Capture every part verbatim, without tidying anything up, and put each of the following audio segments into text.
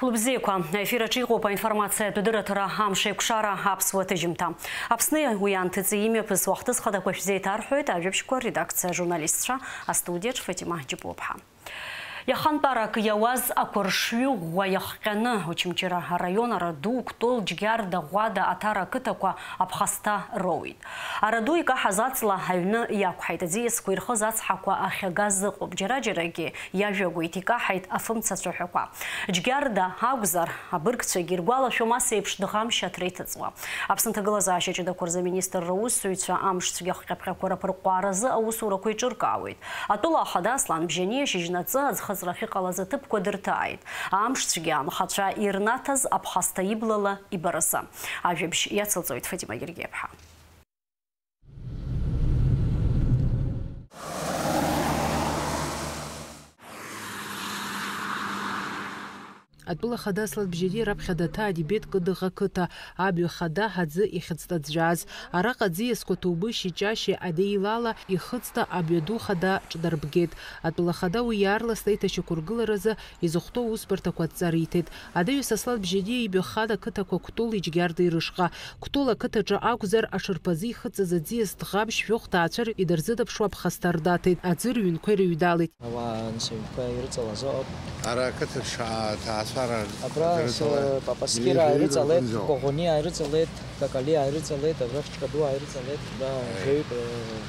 Хәылбзиақәа, аефир аҿы иҟоуп аинформациатә дырраҭара «Амш еиқәшара» аԥсуа ҭыжьымҭа. Аԥсни уи анҭыҵи имҩаԥысуа ахҭыс хадақәа шәзеиҭарҳәоит ажәабжьқәа редакциа ажурналистцәа, астудиаҿ Фатима Џьапуаԥҳа. Иахантәарак иауаз ақәыршҩы ӷәӷәа иахҟьаны, Очамчыра араион Араду, Кәтол, Џьгьарда, Ӷәада, Аҭара ақыҭақәа аԥхасҭа роуит. Араду икаҳаз аҵла аҩны иақәҳаит, аӡиасқәа ирхыз ацҳақәа ахьагаз ыҟоуп, џьара-џьарагьы иажәагәеит, икаҳаит афымца цәаҳәақәа. Џьгьарда акәзар, абыргцәагьы иргәалашәом ас еиԥш дӷамшь аҭра иҭыҵуа. Аԥсны аҭагылазаашьа ҷыдақәа рзы аминистрра аусзуҩцәа амш цәгьахә ҟьаԥҟьақәа рыԥырҟәааразы аусурақәа еиҿыркаауеит. Атәыла ахада Аслан Бжьаниа шьыжьнаҵы аӡхыҵра ахьыҟалаз аҭыԥқәа дырҭааит. Амш цәгьа анхацәа ирнаҭаз аԥхасҭа иблала ибаразы. Ажәабжь иацылҵоит Фатима Гергиаԥҳа. Атәыла хада Аслан Бжьаниа раԥхьа даҭааит Ибеҭ Кыдыӷ ақыҭа, амҩа хада аӡы ихьыҵт аӡәӡәааз. Араҟа аӡиасқәа Ҭоубышьи Ҷашьи адеилала ихыҵт амҩаду хада ҿнарбгеит. Атәыла хада уи иаарласны аиҭашьақәыргыларазы изыхәҭоу аусбарҭақәа адҵа риҭеит. Анаҩс Аслан Бжьаниа имҩахан ақыҭақәа Кәтол, Иџьгьардеи Рышҟа. Кәтол ақыҭаҿы акәзар, аҽырԥазы ихыҵыз аӡиас ҭӷамшь жәохә ҭаацәа инарзынаԥшуа аԥхасҭа рнаҭеит, аӡы рыҩнқәа ирыҩналеит. Ауаа анцәаҩқәа ирыҵалаз ыҟоуп. Ара ақыҭаҿы аҭаацәара Абра дырҵалеит. Папаскираа ирыҵалеит, Коӷониаа ирыҵалеит, Какалиаа ирыҵалеит, абра Ԥшькадуаа ирыҵалеит, абра Еи. жәаҩык, э,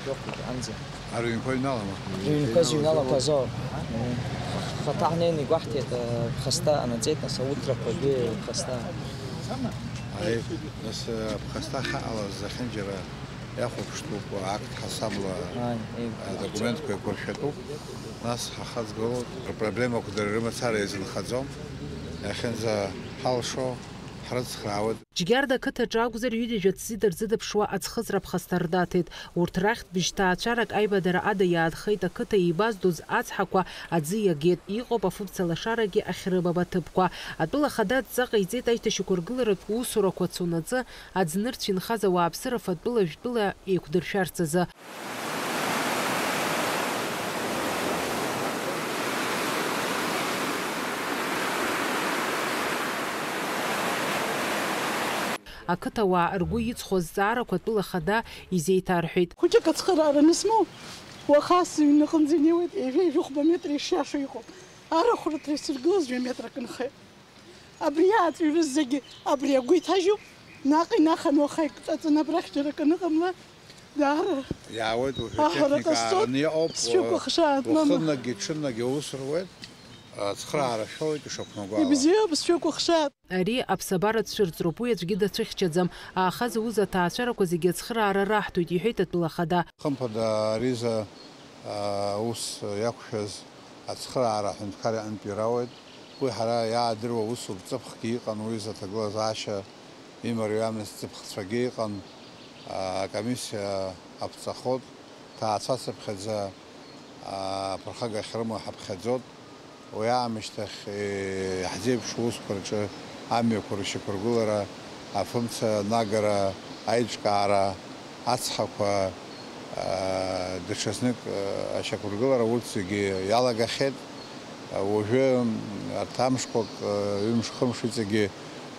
жәохәҩык анӡа. Арҩынқәа ҩналама? Рыҩнқәа зыҩналақәаз ауп. Хаҭа ҳнеины игәаҳҭеит, э, ԥхасҭа анаҵеит, нас ауҭрақәагьы ԥхасҭа. Аи, нас, э, ԥхасҭа ахьаҟалаз зехьынџьара иахәаԥштәуп, акт ҳасабла, Ааи, еи. э, документқәа еиқәыршәатәуп. Нас ҳахаҵгылоуп. Рпроблемақәа дара рымацара иазынхаӡом. Иахьынӡаҳалшо ҳрыцхраауеит. Џьгьарда ақыҭаҿы акәзар, ҩынҩажәа ҵзы дырзынаԥшуа аӡхыҵра ԥхасҭа рнаҭеит. Урҭ рахьтә быжьҭаацәарак аимадара ада иаанхеит, ақыҭа еимаздоз ацҳақәа аӡы иагеит, иҟоуп афымца лашарагьы ахьрымам аҭыԥқәа. Атәыла хада адҵа ҟаиҵеит аишьҭашьақәыргыларатә усурақәа цонаҵы, аӡнырцә инхаз ауааԥсыра фатәыла жәтәыла еиқәдыршәарц азы. Ақыҭауаа ргәы иҵхо азҵаарақәа атәыла хада изеиҭарҳәеит. Хәыҷык ацхыраара анысмоу, уаха сыҩныҟынӡа инеиуеит, ҩажәа-ҩажәихәба метра ишиашоу иҟоуп. Арахә рыҭра исыргылаз жәа метрак нхеит. Абри иааҵҩрыз зегьы абри агәы иҭажьуп, наҟ инаханы уаха икҿаҵаны абрахь џьара акы аныҟамла, даара Иаауеит уажәы аҳәара техника ҟасҵоит, аараны иҟоуп, сшәыкәыхшааит, мама. Уахынлагьы ҽынлагьы аус руеит, ацхыраара шәоуеит ишақәнагәало. Ибзиоуп, сшәыкәыхшааит. Ари аԥсабара цәырҵроуп, уи аӡәгьы дацәыхьчаӡам. Аахаз аус аҭаацәарақәа зегьы ацхыраара раҳҭоит, иҳәеит атәылахада. Хымԥада, ариза, аа, аус иақәшәаз ацхыраара аҳәынҭқар иҟынтә ирауеит. Уи ҳара иаадыруа усуп, ҵыԥхгьы иҟан уи изы аҭагылазаашьа имариамыз ҵыԥхцәагьы иҟан, аа, акомиссиа аԥҵахот, ҭаацәацыԥхьаӡа, аа, аԥырхага ахьрымоу ҳаԥхьаӡот. Уи аамышьҭахь, е, иаҳзеиԥшу аусқәа рҿы амҩақәа рышьақәыргылара, афымца нагара, аиҿкаара, ацҳақәа, а, даҽазнык, а, ашьақәыргылара урҭ зегьы иалагахьеит. Уажәы, м, арҭ амшқәак, а, ҩымш-хымш иҵегьы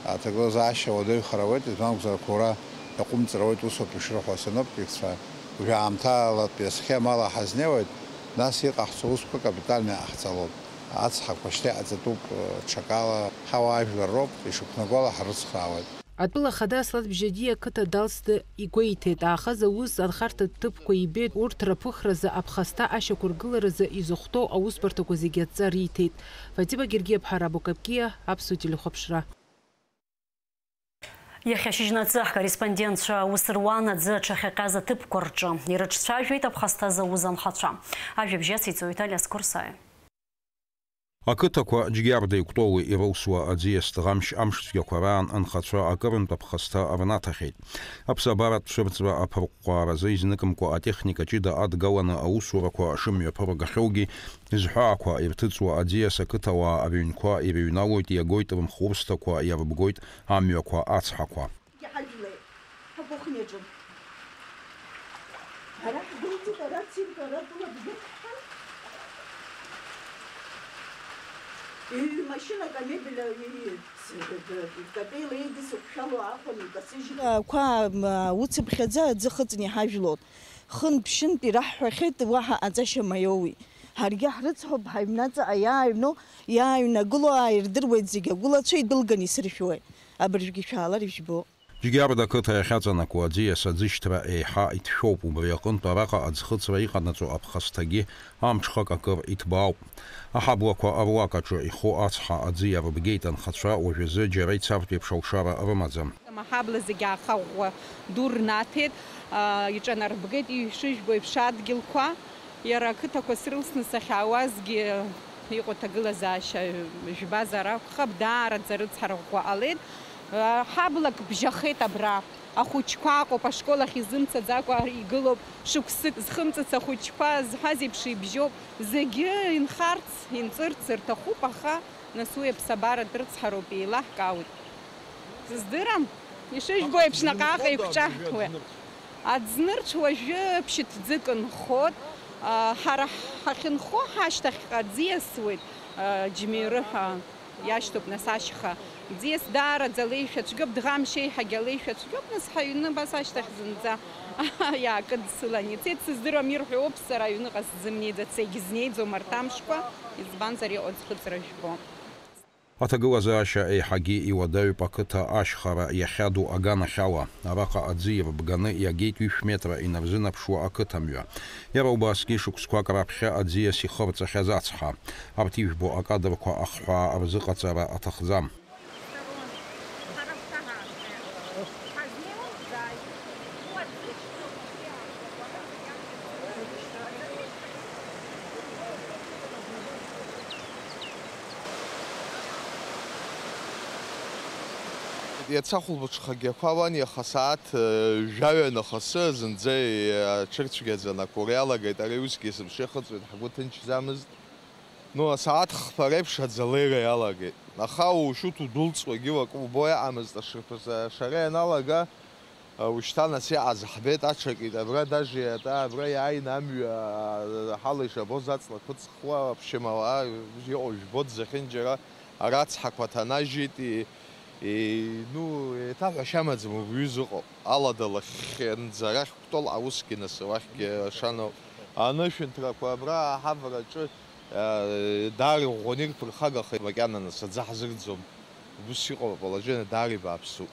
аҭагылазаашьа уадаҩхар ауеит, избан акәзар, ақәора иаҟәымҵыр ауеит, усоуп ишрыҳәо асиноптикцәа. Уажәы аамҭалатәи асхема ала ҳазнеиуеит, нас иҟаҳҵо усқәа капитальны иҟаҳҵалоит. Ацҳақәа шьҭа иҟаҵатәуп, ҽакала ҳауаажәлар роуп, ишықәнагоу ала ҳрыцхраауеит. Атәыла ахада Аслан Бжьаниа ақыҭа далсны игәеиҭеит, аахаз аус анхарҭа ҭыԥқәа ибеит, урҭ раԥыхразы аԥхасҭа ашьақәыргыларазы изыхәҭоу аусбарҭақәа зегьы адҵа риҭеит. Фатима Гергиаԥҳа, Рабо Капкиа, Аԥсуа телехәаԥшра. Иахьа шьыжьнаҵы ҳкорреспондентцәа аус руан аӡы аҽахьаҟьаз аҭыԥқәа рҿы. Ирыҿцәажәеит аԥхасҭа зауз анхацәа. Ажәабжь ациҵоит Алиас Қәырсаиа. Ақыҭақәа Џьгьардеи Кәтоуи ирылсуа аӡиас ҭӷамшь амш цәгьақәа раан анхацәа акырынтә аԥхасҭа рнаҭахьеит. Аԥсабаратә цәырҵра аԥырҟәҟәааразы изныкымкәа атехника ҷыда адгаланы аусурақәа шымҩаԥыргахьоугьы, зҳәаақәа ирҭыҵуа аӡиас ақыҭауаа рыҩнқәа ирыҩналоит, иагоит рымхурсҭақәа, иарбгоит амҩақәа ацҳақәа. Ҳажәлеи, ҳагәыхәнеиҿын. Ара ҳдәылҵит, ара цинк, ара тәыла бжьык ҳҳәан. Машьынак амебель, капеила еидысықәшәало акәын, икасыжьит. Ақәа, м, уцыԥхьаӡа аӡы хыҵны иҳажәлон. Хынтә-ԥшьынтә ираҳҳәахьеит, уаҳа аҵашьа маиоуи. Ҳаргьы ҳрыцҳауп, ҳаҩнаҵаҟа иааҩноу, иааҩнагылоу ааирдыруеит зегьы, агәылацәа идәылганы исыршәуеит. Абыржәгьы шәаалар ижәбо. Џьгьарда ақыҭа иахьаҵанакуа аӡиас аӡышьҭра еиҳа иҭшәоуп, убри аҟынтә араҟа аӡхыҵра иҟанаҵо аԥхасҭагьы амҽхак акыр иҭбаауп. Аҳаблақәа аруак аҿы иху ацҳа аӡы иарбгеит анхацәа, уажәазы џьара ицартә еиԥш алшара рымаӡам. Аҳабла зегьы ааха ӷәӷәа ду рнаҭеит, аа, иҿанарбгеит, ишыжәбо еиԥш, адгьылқәа. Иара ақыҭақәа срылсны сахьаауазгьы иҟоу аҭагылазаашьа жәбазар акәхап, даараӡа рыцҳара ӷәӷәа ҟалеит. Ҳаблак бжьахеит абра. Ахәыҷқәа аҟоуп, ашкол ахь изымцаӡакәа игылоуп, шықәсык зхымҵыц ахәыҷқәа зҳәаз еиԥш ибжьоуп. Зегьы инхарц, инҵырц рҭахуп, аха нас уи аԥсабаратә рыцҳароуп, еилаҳкаауеит. Сыздырам, ишыжәбо еиԥш, наҟ-ааҟ еиқәҿаҳҭуеит. Аӡнырцә уажәы ԥшьыҭӡык нхот, а, ҳара ҳахьынхо ҳашьҭахьҟа ӡиасуеит, а, Џьмиры ҳәа иашьҭоуп нас ашьха. Ӡиас даараӡа алеишәа цәгьоуп, Дӷамшь еиҳагьы алеишәа цәгьоуп, нас ҳаҩны абас ашьҭахь зынӡа иаакыдсылан ицеит. Сыздыруам, ирҳәо ауп, сара аҩныҟа сзымнеиӡац, егьызнеиӡом арҭ амшқәа, избанзар, иҟоу аӡхыҵра жәбо. Аҭагылазаашьа еиҳагьы иуадаҩуп ақыҭа ашьхара иахьаду аганахьала. Араҟа аӡы ирбганы иагеит ҩышә метра инарзынаԥшуа ақыҭамҩа. Иара убасгьы шықәсқәак раԥхьа аӡиас ихырҵахьаз ацҳа. Арҭ ижәбо акадрқәа ахҳәаа рзыҟаҵара аҭахӡам. Иацы ахәылбыҽхагьы ақәа ауан, иаха асааҭ, э, жәаҩа нахасы зынӡа, э, аҽырцәгьаӡан, ақәыра иалагеит, ари усгьы есымша ихыҵуеит, ҳгәы ҭынчӡамызт. Ну, асааҭ хԥа реиԥш аӡы алеира иалагеит. Аха ушьуҭ удәылҵуагьы уакы убо иҟамызт, ашырԥазы ашара ианалага, ушьҭа нас иҟаз ҳбеит, аҽакит, абра даже иатәа, абра иааины амҩа, а, ҳала ишабоз аҵла қәыҵхуа, аԥшьымала иҟоу жәбоит зехьынџьара, арацҳақәа ҭанажьит, и, и, ну, еиҭаҳәашьа амаӡам убри изыҟоу, аладала хьынӡа арахь Кәтол аусгьы нас уахьгьы ашаноуп. Анышәынҭрақәа абра аҳавараҿы, а, даара иӷәӷәаны ирԥырхагахеит макьана, нас аӡы ҳзырӡом. Ус иҟоуп аположение, даара ибааԥсуп.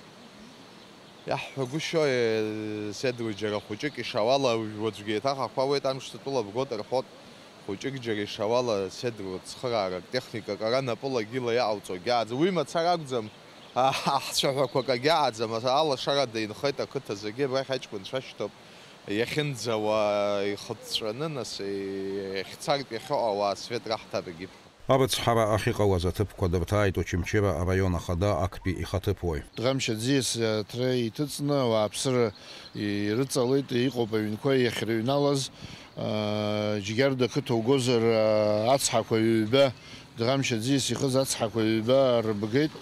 Иаҳҳәагәышьои, Седру, џьара хәыҷык ишауала, уаҵәгьы еиҭах ақәа ауеит, амш ҭатәыла бгот рҳәот, хәыҷык џьара ишауала, Седру, цхыраарак, техникак ара напылагьы ила иаҟауҵогьы ааӡам. Уи мацара акәӡам, аҳцәаҳәақәак агьааӡам, алашарада инхеит ақыҭа зегьы, абрахь аҷкәынцәа шьҭоуп, иахьынӡауа ихыҵәҵәаны, нас, иахьцартә иахьыҟоу ауаа свет раҳҭап егьи. Арыцҳара ахьыҟалаз аҭыԥқәа дырҭааит Очамчыра араион ахада актәи ихаҭыԥуаҩ. Дӷамшь аӡиас аҭра иҭыҵны ауааԥсыра ирыҵалеит, иҟоуп аҩнқәа иахьрыҩналаз, аа, Џьгьарда ақыҭа угозар, аа, ацҳақәа ҩба, Дӷамшь аӡиас ихыз ацҳақәа ҩба рбгеит,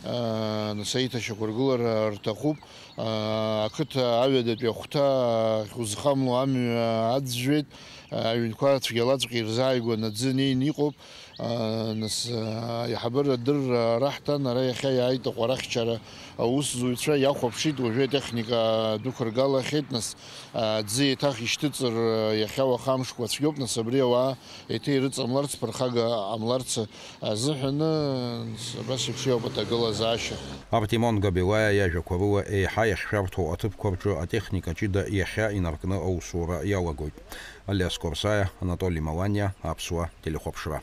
аа, нас аиҭашьақәыргылара рҭахуп. Аа, ақыҭа аҩадатәи ахәҭа ахьузхамло амҩа аӡәӡәеит, аҩнқәа цәгьалаҵәҟьа ирзааигәаны аӡы неин иҟоуп. Аа, нас, аа, аиҳабыра адырра раҳҭан, ара иахьа иааит аҟәарахьчара аусзуҩцәа, иахәаԥшит, уажәы атехника дәықәыргалахьеит, нас, аа, аӡы еиҭах ишьҭыҵыр, иахьа уаха амшқәа цәгьоуп, нас абри ауаа еиҭа ирыҵамларц, ԥырхага ҟамларц азыҳәаны, нас, абас еиԥш иоуп аҭагылазаашьа. Артемон Габилаиа иажәақәа рыла, еиҳа иахьшәарҭоу аҭыԥқәа рҿы атехника ҷыда иахьа инаркны аусура иалагоит. Алиас Корсаиа, Анатоли Маланиа, Аԥсуа телехәаԥшра.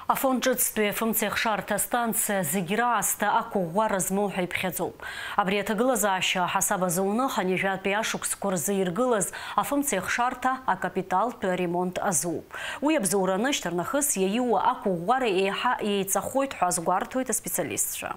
Афон ҿыцтәи афымцеихшарҭа астанциа зегь раасҭа ақәыӷәӷәара змоу ҳәа иԥхьаӡоуп. Абри аҭагылазаашьа аҳасаб азы уны хынҩажәатәи ашықәсқәа рзы иргылаз афымцеихшарҭа акапиталтә ремонт азууп. Уи абзоураны шьҭарнахыс иаиуа ақәыӷәӷәара еиҳа еиҵахоит ҳәа азгәарҭоит аспециалистцәа.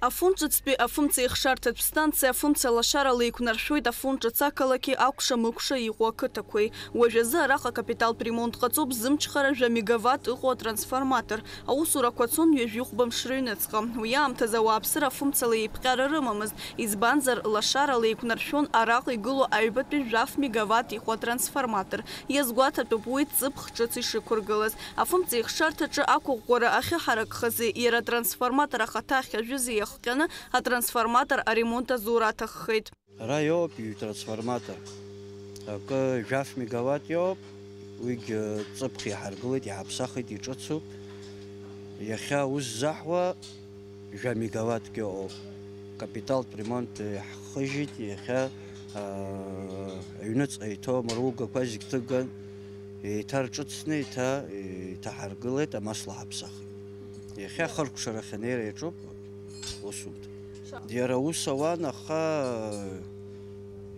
Афон ҿыцтәи афымцеихшарҭатә станциа афымца лашарала еиқәнаршәоит афон ҿыц ақалақьи акәша-мыкәша иҟоу ақыҭақәеи. Уажәазы араҟа акапиталтә ремонт ҟаҵоуп, зымчхара жәа мегаватт ыҟоу атрансформатор. Аусурақәа цон ҩажәихәба мшы рыҩныҵҟа. Уи аамҭазы ауааԥсыра афымцала еиԥҟьара рымамызт, избанзар, лашарала еиқәнаршәон араҟа игылоу аҩбатәи жәаф мегаватт иҟоу атрансформатор. Иазгәаҭатәуп уи ҵыԥх ҿыц ишықәыргылаз. Афымцеихшарҭаҿы ақәыӷәӷәара ахьыҳаракхази иара атрансформатор ахаҭа ахьажәызи иахҟьаны атрансформатор аремонт азура аҭаххеит. Ара иоуп ҩ-трансформатор. Акы жәаф мегаватт иоуп, уигьы ҵыԥх иҳаргылеит, иааԥсахит, иҿыцуп. Иахьа аус заҳуа жәа мегаваттк иоуп. Капиталтә ремонт иаҳхыжьит, иахьа, аа, аҩныҵҟа иҭоу амаругақәа зегь ҭыган, еиҭарҿыцны, еиҭа, еиҭаҳаргылеит, амасла ҳаԥсахит. Иахьа ахыркәшарахь анеира иаҿуп, усумҭа. Иара ус ауан, аха,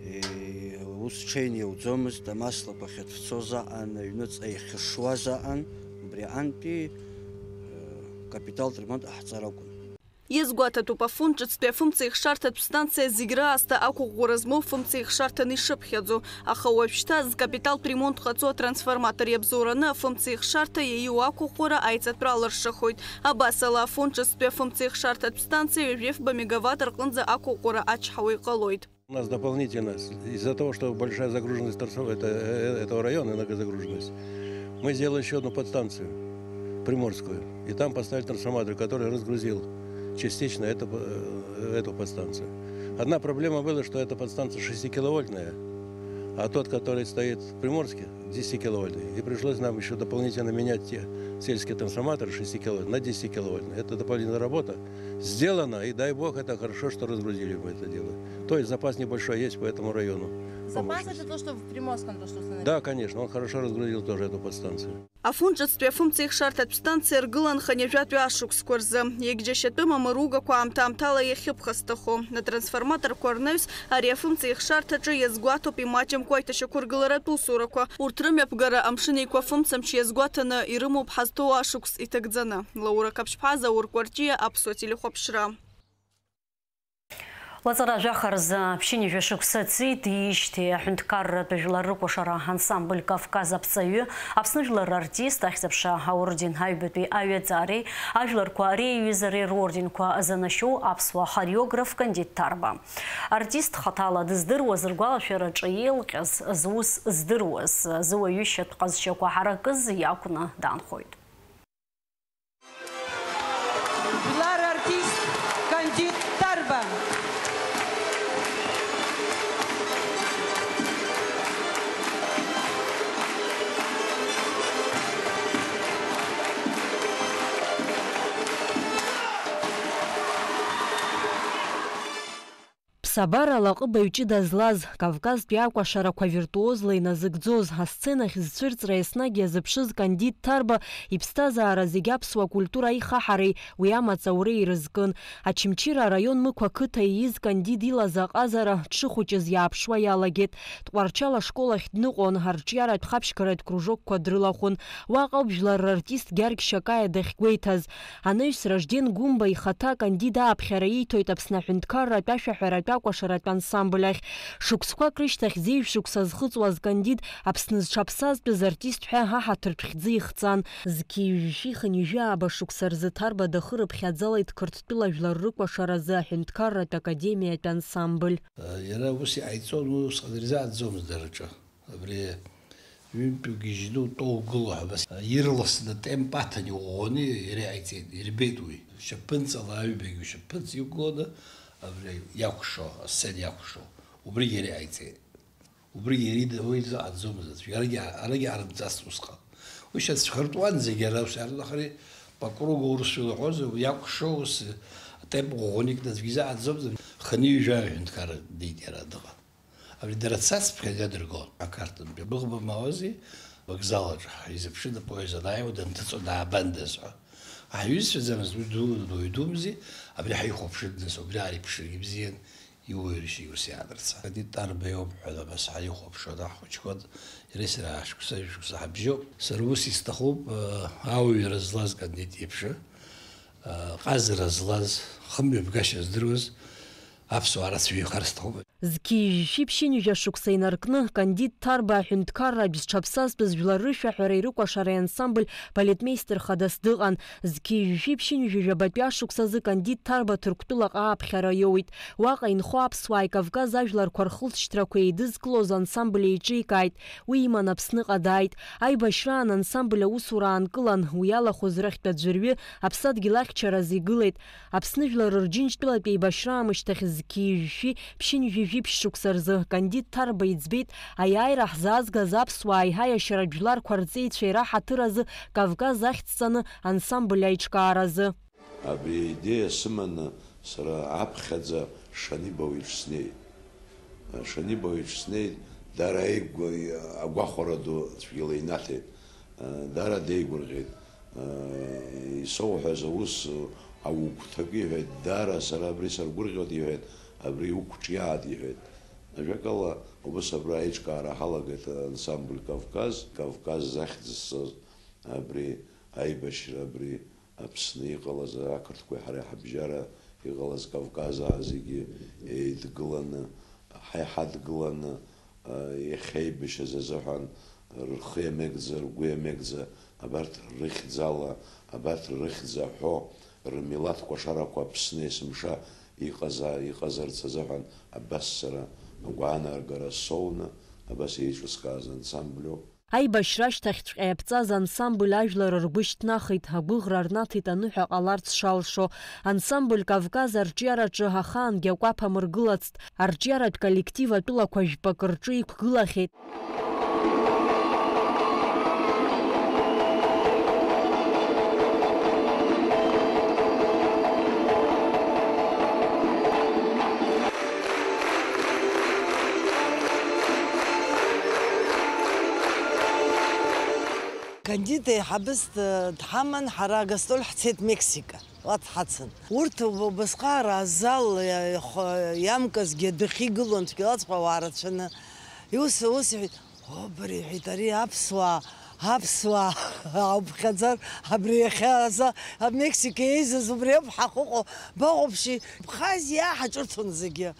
е, ус ҽеин иауӡомызт, амаслақәа ахьыцәцоз аҟан, аҩныҵҟа иахьышуаз аҟан, убри аҟантәи, е, капиталтә ремонт ҟаҳҵар акәын. Иазгәаҭатәуп, афон ҿыцтәи афымцеихшарҭатә станциа зегь раасҭа ақәыӷәӷәара змоу фымцеихшарҭаны ишыԥхьаӡо. Аха уажәшьҭа зкапиталтә ремонт ҟаҵо атрансформатор иабзоураны афымцеихшарҭа иаиуа ақәыӷәӷәара аиҵатәра алыршахоит. Абасала, афон ҿыцтәи афымцеихшарҭатә станциа ҩажәи фба мегаватт рҟынӡа ақәыӷәӷәара ачҳауа иҟалоит. У нас дополнительно, с-, из-за того, что большая загруженность торцов-, это, э, этого района, многозагруженность, мы сделали ещё одну подстанцию приморскую. И там поставили трансформатор, который разгрузил частично эту, э, эту подстанцию. Одна проблема была, что эта подстанция шестикиловольтная, а тот, который стоит в Приморске, десятикиловольтный. И пришлось нам ещё дополнительно менять те сельские трансформаторы шестикиловольтные на десятикиловольтные. Это дополнительная работа сделана, и дай бог, это хорошо, что разгрузили мы это дело. То есть запас небольшой есть по этому району. Запас — это то, что в Приморском, то, что установили? Да, конечно, он хорошо разгрузил тоже эту подстанцию. Афон ҿыцтәи афымцеихшарҭатә станциа ргылан хынҩажәатәи ашықәсқәа рзы. Иагьџьашьатәым амаругақәа аамҭа-аамҭала иахьыԥхасҭахо. Атрансформаторқәа рнаҩс ари афымцеихшарҭаҿы иазгәаҭоуп имаҷымкәа аиҭашьақәыргыларатә усурақәа. Урҭ рымҩаԥгара Амшын Еиқәа афымцамч иазгәаҭаны ирымоуп ҳазҭоу ашықәс иҭагӡаны. Лаура Каԥшьԥҳа, Заур Кәарҷиа, Аԥсуа телехәаԥшра. Лаҵара жәаха рзы ԥшьынҩажәа шықәса ҵит, иижьҭеи аҳәынҭқарратә жәлар рыкәашара ансамбль Кавказ аԥҵаҩы, Аԥсны жәлар рартист, Ахьӡ-аԥша аорден аҩбатәи аҩаӡареи, ажәларқәа реиҩызареи рорденқәа занашьоу аԥсуа хореограф Кандид Ҭарба. Артист хаҭала дыздыруаз ргәалашәараҿы еилҟьаз, зус здыруаз, зуаҩышьатә ҟазшьақәа ҳаракыз иакәны даанхоит. Жәлар артист Кандид Ҭарба. Ԥсабарала аҟыбаҩ ҷыда злаз, Кавказтәи акәашарақәа виртуозла иназыгӡоз, асценахь зцәырҵра еснагь иазыԥшыз Кандид Ҭарба иԥсҭазаара зегь аԥсуа культура аихаҳареи уи амаҵ ауреи ирызкын. Очамчыра араион Мықә ақыҭа ииз Кандид илаз аҟазара дшыхәыҷыз иааԥшуа иалагеит. Тҟәарчал ашкол ахь дныҟәон, арҿиаратә-хаԥшьгаратә кружокқәа дрылахәын. Уаҟа ауп жәлар рартист Гьаргь Шьакаиа дахьгәеиҭаз. Анаҩс Ражден Гәымба ихаҭа Кандид ааԥхьара ииҭоит Аԥсны аҳәынҭқарратә ашәаҳәаратә акәашаратә ансамбль ахь. Шықәсқәак рышьҭахь зеижә шықәса зхыҵуаз Кандид Аԥсны зҽаԥсазтәыз артист ҳәа аҳаҭыртә хьӡы ихҵан. Зқьи жәшәи хынҩажәи ааба шықәса рзы Ҭарба дахырыԥхьаӡалеит Қырҭтәыла жәлар рыкәашаразы аҳәынҭқарратә академиатә ансамбль. Иара ус иҟаиҵон, уи усҟан ирзааӡомызт дара рҿы. Абри ҩынтәгьежьны утәоу угыло ҳәа, абас ирласны атемп аҭан иӷәӷәаны иара иҟаиҵеит, ирбеит уи. Шьапынҵала аҩбагьы шьапынҵа иқәгыланы, абри иакәшо, асцена иакәшо, убригь иара иҟаиҵеит. Убригь иара ида-, уи изыҟаҵомызт аӡәгьы, арагьы, арагьы аарымҵацт усҟан. Уи шьацәхыртуан зегьы ара ус иаарлахари, по кругу урысшәа илаҳәозар, уи иакәшо ус, атемп ӷәӷәаны икны аӡәгьы изыҟаҵомызт, хынҩажәа аҳәынҭқарра днеит иара адыҟа. Абри дара цацыԥхьаӡа дыргон, ақарҭынтәи абыӷба мауази, авокзал аҿы ҳизыԥшын, апоезд анааиуа, данҭыҵуа даабандаз ҳәа. Ҳаиҩызцәаӡамызт, уи ду-, дуаҩ думзи, абри ҳаихәаԥшын нас, убри ааиԥшыргьы бзиан, иуаҩрышьеи ус иаадырца. Кандид Ҭарба иоуп ҳәа абас ҳаихәаԥшуан, ҳхәыҷқәа, иареи сареи ааҳшықәса, ҩажәа шықәса ҳабжьоуп. Сара ус исҭахуп, ауаҩра злаз Кандид иеиԥш. Ҟазара злаз, хымҩаԥгашьа здыруаз аԥсуаа рацәаҩы ихар сҭахуп. Зқьи жәшәи ԥшьынҩажәа шықәса инаркны, Кандид Ҭарба аҳәынҭқарратә зҽаԥсазтәыз жәлар рышәаҳәареи рыкәашареи ансамбль балетмеистер хадас дыҟан. Зқьи жәшәи ԥшьынҩажәи жәабатәи ашықәсазы Кандид Ҭарба Ҭырқәтәылаҟа ааԥхьара иоуит. Уаҟа инхо аԥсуааи Кавказ ажәларқәа рхылҵшьҭрақәа еидызкылоз ансамбль еиҿикааит. Уи иман Аԥсныҟа дааит. Аибашьраан ансамбль аусура аанкылан, уи иалахәыз рыхьтә аӡәырҩы аԥсадгьыл ахьчаразы игылеит. Аԥсны жәлар рџьынџьтәылатә еибашьра аамышьҭахь зқьи жәшәи ԥшьынҩажәи жәиԥшь шықәса рзы Кандид Ҭарба иӡбеит, аиааира ҳзаазгаз аԥсуааи аиашьаратә жәларқәа рҵеицәеи раҳаҭыр азы Кавказ ахьӡ ҵаны ансамбль аиҿкааразы. Абри аидеиа сыманы сара аԥхьаӡа Шаниба уаҩ снеит. Шаниба уаҩ снеит, дара игәы-, агәахәара ду цәгьала инаҭеит. Дара деигәырӷьеит. Исоуҳәаз аус аугәҭакы иҳәеит, дара сара абри саргәырӷьоит иҳәеит, абри уқәҿиааит иҳәеит. Ажәакала, убас абра аиҿкаара ҳалагеит ансамбль Кавказ, Кавказ захьӡ зҵаз абри аибашьра, абри Аԥсны иҟалаз ақырҭқәеи ҳареи ҳабжьара иҟалаз Кавказаа зегьы еидгыланы, ҳа иҳадгыланы, а, иахьеибашьыз азыҳәан рхы иамеигӡа, ргәы иамеигӡа, абарҭ рыхьӡала, абарҭ рыхьӡ аҳәо, рмилаҭ кәашарақәа Аԥсны есымша иҟаза-, иҟазарц азыҳәан абас сара агәаанаргара соуны, абас еиҿыскааз ансамбльоуп. Аибашьра ашьҭахьҵәҟьа иаԥҵаз ансамбль ажәлар ргәы шьҭнахит, агәыӷра рнаҭеит аныҳәа ҟаларц шалшо. Ансамбль Кавказ арҿиараҿы ахаангьы акәаԥ амыргылацт, арҿиаратә коллектив атәылақәа жәпакы рҿы иқәгылахьеит. Кандид еиҳабыс д-, дҳаман, ҳара агастроль ҳцеит Мексика, уа дҳацын. Урҭ убасҟара азал иа-, иах-, иамказгьы адәахьы игылон, цәгьалаҵәҟьа ауаа рацәаны. Иус, ус иҳәеит, "О, бара," иҳәеит, "ари аԥсуаа, аԥсуаа ауԥхьаӡар, абри иахьа аза, Мексика еизаз убри ауп ҳахыҟоу, бахәаԥши, Абхазиа ҳаҿырҭон зегьы."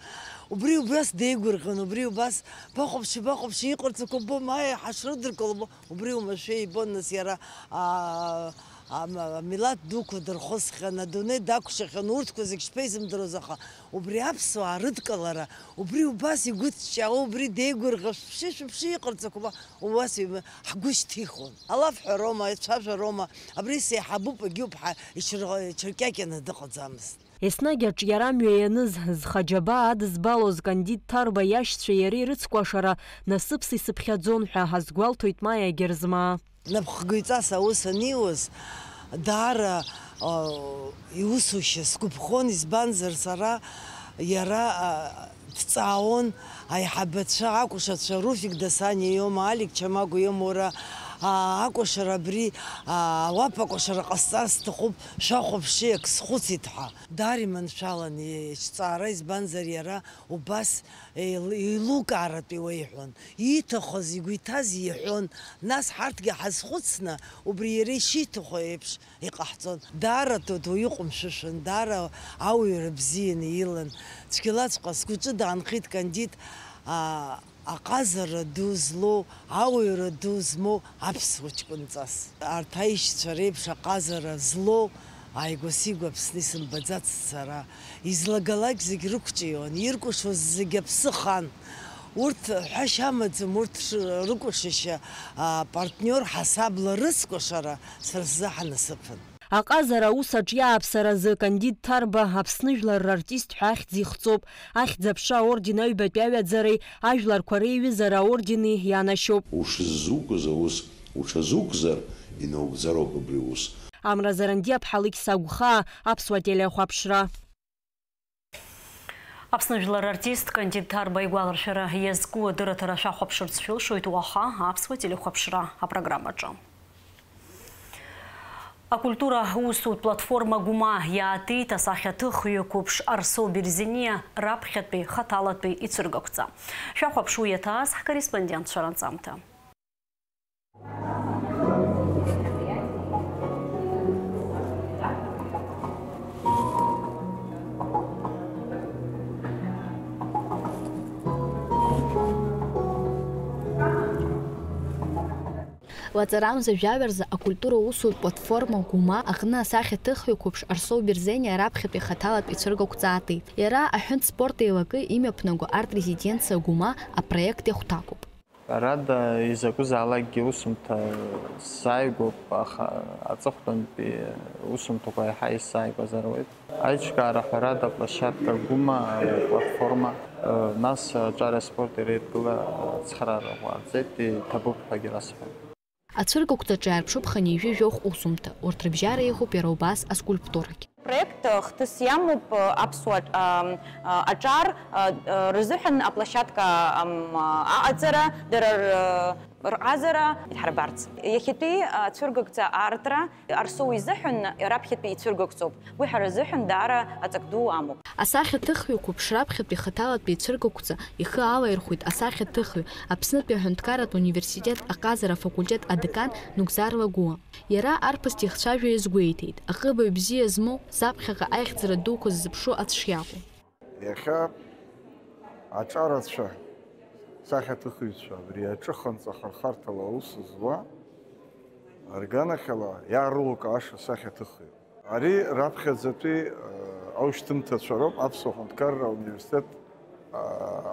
Убри убас деигәырӷьон, убри убас, "Бахәаԥши, бахәаԥши, иҟарҵақәо ббома, аи, ҳашрыдыркыло ббо-," убри уамашәа ибон, нас иара, аа, ам-, амилаҭ дуқәа дырхысхьан, адунеи дақәшаахьан, урҭқәа зегь шԥеизымдыруаз, аха убри аԥсуаа рыдкылара, убри убас игәыҭҵәаауа, убри деигәырӷьо, "Шәыԥши, шәыԥши, иҟарҵақәо ба-," убас иҩ-, ҳгәы шьҭихуан. Алафҳәароума, ацәажәароума, абри сеиҳабуп, егьиуп ҳа ичыр-, ичыркьакьаны дыҟаӡамызт. Еснагь аҿиара амҩа ианыз, зхаџьабаа адызбалоз Кандид Ҭарба иашьцәеи иареи рыцкәашара насыԥс исыԥхьаӡон ҳәа ҳазгәалҭоит Маиа Герзмаа. Напхгаҩҵас аус аниуаз, даара, а, иусушьа сгәаԥхон, избанзар, сара иара, а, дҵаауан, аиҳабацәа, акәашацәа, Руфик Дасаниа иоума, Алик Чамагәа иоума, уара, а, акәашара абри, а, ауапа акәашара ҟасҵар сҭахуп, шәахәаԥши, ак схәыцит ҳәа. Даара иманшәалан иҿҵаара, избанзар, иара убас еил-, еилукааратәы иуеиҳәон. Ииҭахыз, игәы иҭаз иҳәон, нас ҳарҭгьы ҳазхәыцны, убри иара ишиҭаху еиԥш иҟаҳҵон. Даара дыдуа иҟәымшәышәын, даара ауаҩра бзианы илан. Цәгьалаҵәҟьа сгәаҿы даанхеит Кандид, аа, аҟазара ду злоу, ауаҩра ду змоу аԥсуа ҷкәынҵас. Арҭ аишьцәа реиԥш аҟазара злоу ааигәа-сигәа Аԥсны исымбаӡацт сара. Излагалак зегь рықәҿион, иркәашоз зегь аԥсы хан. Урҭ ҳәашьа амаӡам, урҭ ш-, рыкәашашьа, а, партниор ҳасабла рыцкәашара сара сзы ҳанасыԥын. Аҟазара аус аҿиааԥсаразы Кандид Ҭарба Аԥсны жәлар рартист ҳәа ахьӡ ихҵоуп. Ахьӡ-аԥша аорден аҩбатәи аҩаӡареи ажәларқәа реиҩызара аордени ианашьоуп. Ушыззуқәыз аус уҽазуқәзар, инаугӡароуп убри аус. Амра Зарандиаԥҳа Лықьса Агәхаа, Аԥсуа телехәаԥшра. Аԥсны жәлар артист Кандид Ҭарба игәаларшәара иазку адырраҭара шәахәаԥшырц шәылшоит уаха Аԥсуа телехәаԥшра апрограммаҿы. Акультура усутә платформа Гәыма иаатит асахьаҭыхҩы қәыԥш Арсоу Берзениа раԥхьатәи хаҭалатәи ицәыргақәҵа. Шәахәаԥш уи иаҭааз ҳкорреспондентцәа ранҵамҭа. Лаҵарамза жәаҩа рзы акультура усутә платформа Гәыма аҟны асахьаҭыхҩы қәыԥш Арсоу Берзениа раԥхьатәи хаҭалатә ицәыргақәҵа аатит. Иара аҳәынҭ спорт еилакы имҩаԥнаго арт-резиденциа Гәыма апроект иахәҭакуп. Ҳәарада, изакәызаалакгьы усумҭа сзааигәоуп, аха аҵыхәтәантәи усумҭақәа еиҳа исзааигәазар ауеит. Аиҿкаара, ҳәарада, аплощадка Гәыма, аплатформа, нас аҿареи аспорти реидгыла ацхыраара ҟарҵеит, иҭабуп ҳәагьы расҳәоит. Ацәыргақәҵаҿы иаарԥшуп хынҩажәи жәохә усумҭа, урҭ рыбжьара иҟоуп иара убас аскульптурагь. Проект, э, хҭыс иамоуп, э, аԥсуа, э, э, аҿар, э, э, рзыҳәан аплощадка, ам, аҟаҵара, дара р-, рҟазара иҳарбарц. Иахьатәи, э, ацәыргақәҵа аартра Арсоу изыҳәан раԥхьатәи ицәыргақәҵоуп. Уи ҳара рзыҳәан даара аҵак ду амоуп. Асахьаҭыхҩы қәыԥш раԥхьатәи хаҭалатәи ицәыргақәҵа ихы алаирхәеит асахьаҭыхҩы, Аԥснытәи аҳәынҭқарратә университет аҟазара афакультет адекан Нугзар Лагәуа. Иара арԥыс дихцәажәо иазгәеиҭеит, аҟыбаҩ бзиа змоу, заԥхьаҟа аихьӡара дуқәа ззыԥшу аӡә шиакәу. Иахьа аҿарацәа, сахьаҭыхыҩцәа, абри аҿыханҵа ахырхарҭала аус зуа, рганахьала иаарылукааша асахьаҭыхҩы. Ари раԥхьаӡатәи, э, аушьҭымҭацәа роуп Аԥсуа Ҳәынҭқарра Ауниверситет, э,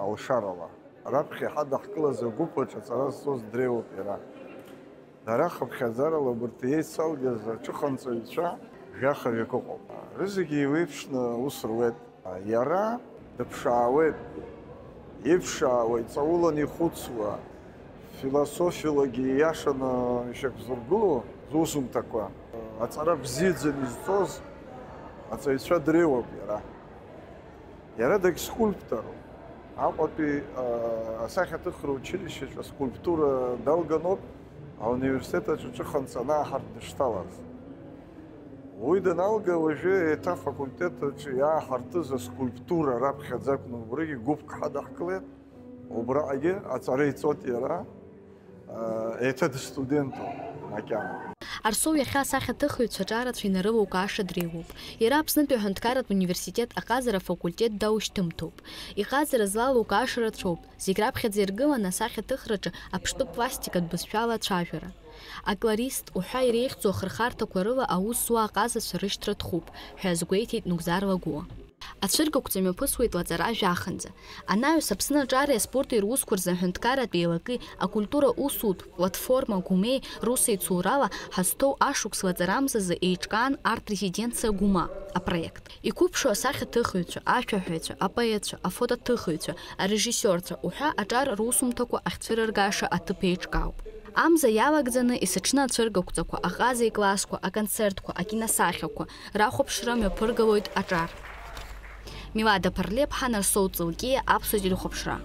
алшарала. Раԥхьа иҳадаҳкылаз агәыԥ аҿы аҵара зҵоз дреиуоуп иара. Дара хыԥхьаӡарала убарҭ еицалгаз аҿыханҵаҩцәа жәаха-ҩык ыҟоуп. Рызегьы еиуеиԥшны аус руеит. Иара дыԥшаауеит, иԥшаауеит, ҵаулан ихәыцуа, философиалагьы ииашаны ишьақәзыргыло зусумҭақәа, аҵара бзиаӡаны изҵоз аҵаҩцәа дреиуоуп иара. Иара дагьскульпторуп. Аҟәатәи, а, асахьаҭыхра училищеҿы аскульптура далганоуп ауниверситет аҿы аҿыханҵа анааҳарт дышҭалаз. Уи даналга, уажәы еиҭа афакультет аҿы иааҳартыз аскульптура раԥхьаӡа акәны убригьы гәыԥк ҳадаҳкылеит, убраҟагьы аҵара иҵоит иара, еиҭа дыстудентуп макьана. Арсоу иахьа асахьаҭыхыҩцәа аҿарацәа инарылукааша дреиуоуп. Иара Аԥснытәи аҳәынҭқарратә университет аҟазара афакультет даушьҭымҭоуп. Иҟазара злалукааша рацәоуп. Зегь раԥхьаӡа иргылан асахьаҭыхраҿы аԥштәы пластикатә бызшәала ацәажәара. Аколорист уҳәа иреиӷьӡоу ахырхарҭақәа рыла аус зуа аҟазацәа рышьҭра ҭхуп, ҳәа азгәеиҭеит Нугзар Лагәуа. Ацәыргақәҵа мҩаԥысуеит лаҵара жәаханӡа. Анаҩс Аԥсны аҿареи аспорти русқәа рзы аҳәынҭқарратә еилаки акультура усутә платформа Гәымеи русеицурала ҳазҭоу ашықәс лаҵарамзазы еиҿкаан арт-резиденциа Гәыма апроект. Иқәыԥшу асахьаҭыхыҩцәа, ашәаҳәаҩцәа, апоетцәа, афотоҭыхыҩцәа, арежиссиорцәа уҳәа аҿар русумҭақәа ахьцәырыргаша аҭыԥ еиҿкаауп. Амза иалагӡаны есыҽны ацәыргақәҵақәа, аҟаза иклассқәа, аконцертқәа, акиносахьақәа рахәаԥшра мҩаԥыргалоит аҿар. Милада Ԥарлеиԥҳа, Нарсоу Ҵылкиа, Аԥсуа телехәаԥшра.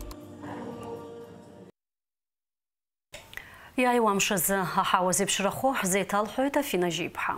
Иааиуа амш азы аҳауа зеиԥшрахо ҳзеиҭалҳәоит Афина Жьиԥҳа.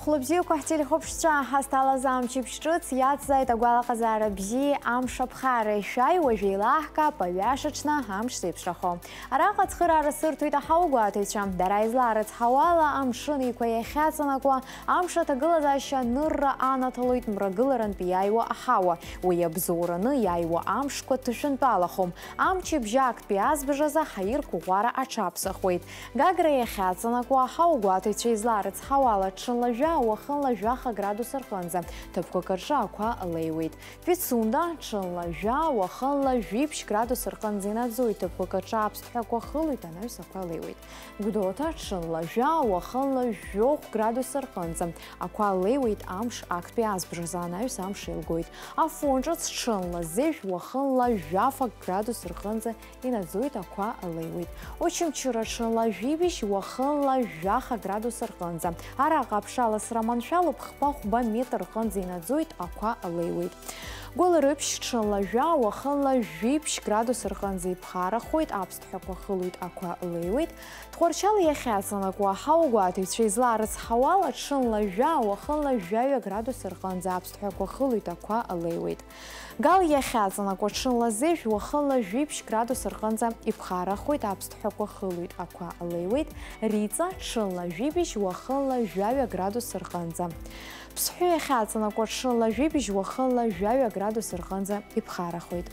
Хәлыбзиақәа ҳтелехәаԥшцәа, ҳазҭалаз амчыбжь ҿыц иацзааит агәалаҟазаара бзиеи амш аԥхарреи. Шәааи уажә еилаҳкаап аҩаша ҽны амш зеиԥшрахо. Араҟа ацхыраара сырҭоит аҳауагәаҭаҩцәа. Дара излаарыцҳауала, амшын еиқәа иахьаҵанакуа, амш аҭагылазаашьа анырра анаҭалоит мрагыларантә иааиуа аҳауа. Уи абзоураны иааиуа амшқәа ҭышәынтәалахом. Амчыбжь актәи азбжазы ҳаирқәыӷәӷәара аҽаԥсахуеит. Гагра иахьаҵанакуа аҳауагәаҭаҩцәа излаарыцҳауала, ҽынла жәа, уахынла жәаха градус рҟынӡа ҭыԥқәак рҿы ақәа леиуеит. Пицунда, ҽынла жәа, уахынла жәиԥшь градус рҟынӡа инаӡоит, ҭыԥқәак рҿы аԥсҭҳәақәа хылоит, анаҩс ақәа леиуеит. Гәдоуҭа, ҽынла жәа, уахынла жәохә градус рҟынӡа ақәа леиуеит, амш актәи азбжазы, анаҩс амш еилгоит. Афон ҿыц, ҽынла зежә, уахынла жәафа градус рҟынӡа инаӡоит, ақәа леиуеит. Очамчыра, ҽынла жәибжь, уахынла жәаха градус рҟынӡа. Араҟа аԥшаласра маншәалоуп, хԥа-хәба метр рҟынӡа инаӡоит, ақәа леиуеит. Гәылрыԥшь, ҽынла жәа, уахынла жәиԥшь градус рҟынӡа иԥхарахоит, аԥсҭҳәақәа хылоит, ақәа леиуеит. Тҟәарчал иахьаҵанакуа аҳауагәаҭаҩцәа излаарыцҳауала, ҽынла жәа, уахынла жәаҩа градус рҟынӡа аԥсҭҳәақәа хылоит, ақәа леиуеит. Гал иахьаҵанакуа, ҽынла зежә, уахынла жәиԥшь градус рҟынӡа иԥхарахоит, аԥсҭҳәақәа хылоит, ақәа леиуеит. Риҵа, ҽынла жәибжь, уахынла жәаҩа градус рҟынӡа. Ԥсҳәы иахьаҵанакуа, ҽынла жәибжь, уахынла жәаҩа градус рҟынӡа иԥхарахоит.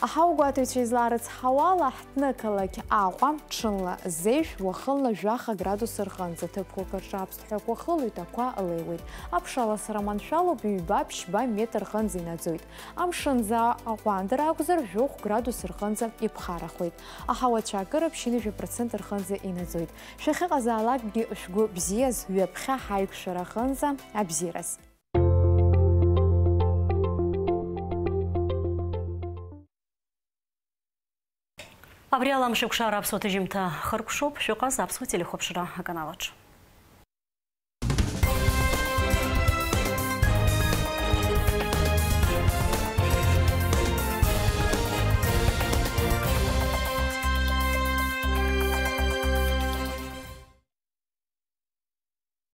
Аҳауагәаҭаҩцәа излаарыцҳауала, ҳҭнықалақь Аҟәа ҽынла зежә, уахынла жәаха градус рҟынӡа, ҭыԥқәак рҿы аԥсҭҳәақәа хылоит, ақәа леиуеит. Аԥшаласра маншәалоуп, ҩба-ԥшьба метр рҟынӡа инаӡоит. Амшынӡа аҟәандара акәзар, жәохә градус рҟынӡа иԥхарахоит. Аҳауа цәаакыра ԥшьынҩажәа процент рҟынӡа инаӡоит. Шәахьыҟазаалакгьы шәгәы бзиаз, ҩаԥхьа ҳаиқәшәара аҟынӡа абзиараз. Абри ала амшеикәшара аԥсуа ҭыжьымҭа хыркәшоуп, шәыҟаз аԥсуа телехәаԥшра аканалаҿ.